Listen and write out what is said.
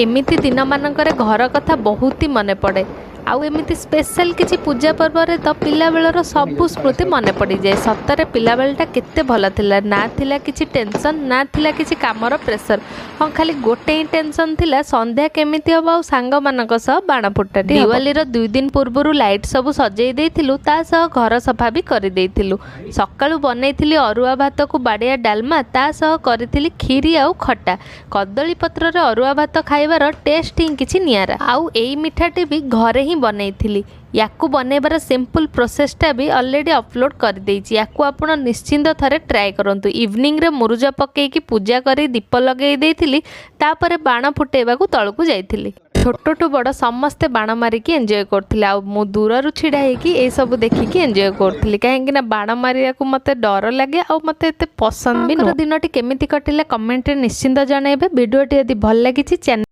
ଏମିତି ଦିନମାନଙ୍କରେ ଘର କଥା ବହୁତ ହି ମନେ ପଡ଼େ। ଆଉ ଏମିତି ସ୍ପେଶାଲ କିଛି ପୂଜା ପର୍ବରେ ତ ପିଲାବେଳର ସବୁ ସ୍ମୃତି ମନେ ପଡ଼ିଯାଏ। ସତରେ ପିଲାବେଳଟା କେତେ ଭଲ ଥିଲା। ନା ଥିଲା କିଛି ଟେନସନ୍, ନା ଥିଲା କିଛି କାମର ପ୍ରେସର। ହଁ, ଖାଲି ଗୋଟେ ହିଁ ଟେନସନ୍ ଥିଲା, ସନ୍ଧ୍ୟା କେମିତି ହେବ ଆଉ ସାଙ୍ଗମାନଙ୍କ ସହ ବାଣ ଫୁଟାଟି। ଦିୱାଲିର 2 ଦିନ ପୂର୍ବରୁ ଲାଇଟ୍ ସବୁ ସଜେଇ ଦେଇଥିଲୁ, ତା ସହ ଘର ସଫା ବି କରିଦେଇଥିଲୁ। ସକାଳୁ ବନେଇଥିଲି ଅରୁଆ ଭାତକୁ ବାଡ଼ିଆ ଡାଲମା, ତା ସହ କରିଥିଲି କ୍ଷୀରି ଆଉ ଖଟା। କଦଳୀ ପତ୍ରରେ ଅରୁଆ ଭାତ ଖାଇବାର ଟେଷ୍ଟ ହିଁ କିଛି ନିଆରା। ଆଉ ଏଇ ମିଠାଟି ବି ଘରେ ହିଁ ବନେଇଥିଲି। ୟାକୁ ବନେଇବାର ସିମ୍ପଲ୍ ପ୍ରୋସେସଟା ବି ଅଲରେଡ଼ି ଅପଲୋଡ଼ କରିଦେଇଛି। ୟାକୁ ଆପଣ ନିଶ୍ଚିନ୍ତ ଥରେ ଟ୍ରାଏ କରନ୍ତୁ। ଇଭିନିଂରେ ମୁରୁଜ ପକେଇକି ପୂଜା କରି ଦୀପ ଲଗେଇ ଦେଇଥିଲି। ତାପରେ ବାଣ ଫୁଟେଇବାକୁ ତଳକୁ ଯାଇଥିଲି। ଛୋଟଠୁ ବଡ଼ ସମସ୍ତେ ବାଣ ମାରିକି ଏନ୍ଜୟ କରୁଥିଲେ ଆଉ ମୁଁ ଦୂରରୁ ଛିଡ଼ା ହେଇକି ଏଇସବୁ ଦେଖିକି ଏନ୍ଜୟ କରୁଥିଲି, କାହିଁକି ନା ବାଣ ମାରିବାକୁ ମୋତେ ଡର ଲାଗେ ଆଉ ମୋତେ ଏତେ ପସନ୍ଦ ବି ନୁହଁ। ଦିନଟି କେମିତି କଟିଲା, କମେଣ୍ଟରେ ନିଶ୍ଚିନ୍ତ ଜଣାଇବେ। ଭିଡ଼ିଓଟି ଯଦି ଭଲ ଲାଗିଛି, ଚ୍ୟାନେଲ